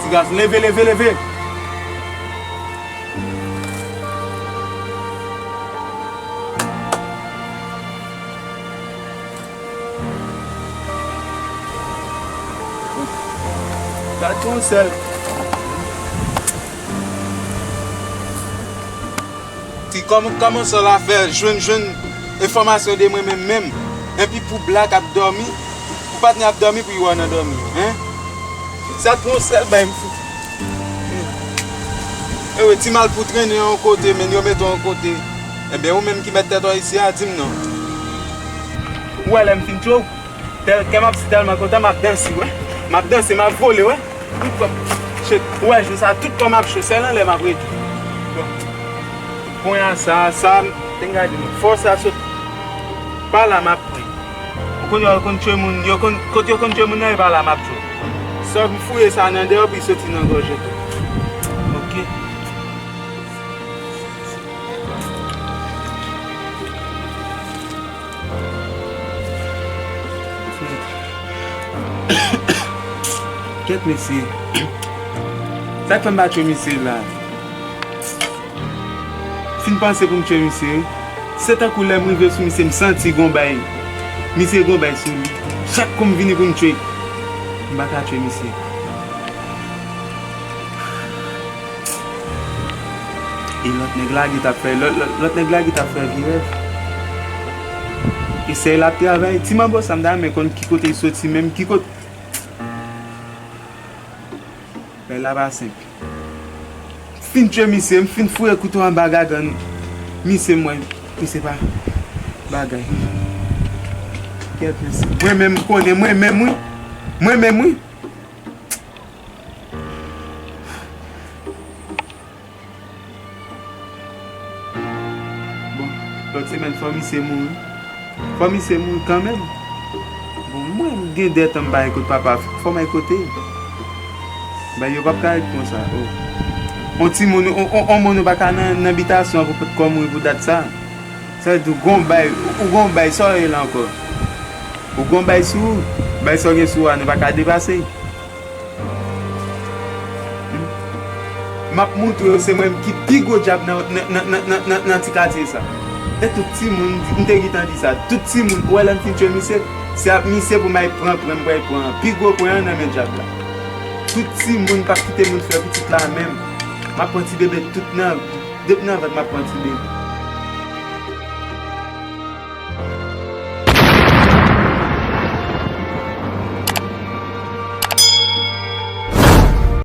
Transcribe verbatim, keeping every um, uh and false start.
Ti gason, leve, leve, leve. Gad yon sèl. Ti kòman, kòman sa la fè jwenn, jwenn enfòmasyon de mwen menm menm? Enpi pou Black ap dòmi, pou patnè ap dòmi, pou yo nan dòmi, en? Sa te yon sèl bay m fout. Ewe, ti mal pou trennen yon kote, men yo mete yon kote. Enben, ou menm ki mèt tèt ou isi a, di m non. Ou wè lè m fin tchou, tèl, kè m ap si tèlman kontan, m ap danse, wè. M ap danse, m ap vole, wè. Tout kò m, shit, ou wè, jou sa, tout kò m ap cho, sèl anlè m ap rete. Bon. Kounye a sa, sa, te n gade non. Fò sa sot pa la m ap pran. Ou konn yo konn tchwe moun, yo konn, kote yo konn tchwe moun nan, e pa la m ap tchwe. Sa m fouye sa nan deyò, pou l soti nan gòj yo tou. Ok. Kèt mesye. Sa k fè m pa tchwe misye la? Fin panse pou m tchwe misye. Se tankou lè m rive sou misye, m santi gon bay. Misye gon bay sou li. Chak kou m vini pou m tchwe, m pa ka tchwe misye. E lòt nèg la ki t ap fè, lòt, lòt, lòt nèg la ki t ap fè vye rèv. E sèl ap travay. Ti manbo sa m ta renmen konn ki kote l soti menm, ki kote. Bagay la pa senp. M fin tchwe misye, m fin foure kouto anba gagann misye, m wè misye pa bagay. Kèt mesye. Mwen menm m konnen, mwen menm wi. Mwen menm wi. Bon, lòt semèn fò misye mouri. Fò misye mouri kanmenm. Bon, mwen gen dèt an m pa gen kot papa, fò m al kote l. Bay yo p ap ka ret konsa. Oh. On timoun, on, on, on moun ou pa ka nan, nan bitasyon an pou pot kò mouri pou dat sa. Sa vle di ou gon bay, ou gon bay, sa w ye la ankò? Ou gon bay sou ou, bay sa w gen sou ou a, nou pa ka depase. M ap moutre yo se mwen menm ki pi gwo dyab nan, nan, nan ti katye sa. E tout timoun, m te gentan di sa, tout timoun, ou wè lè m fin tchwe misye, se ap misye pou m al pran pran, m pral pran pi gwo pran an nan men dyab la. Tout timoun p ap kite moun fè pitit la menm. M ap pran ti bebe tout nan, depi nan vant m ap pran ti bebe.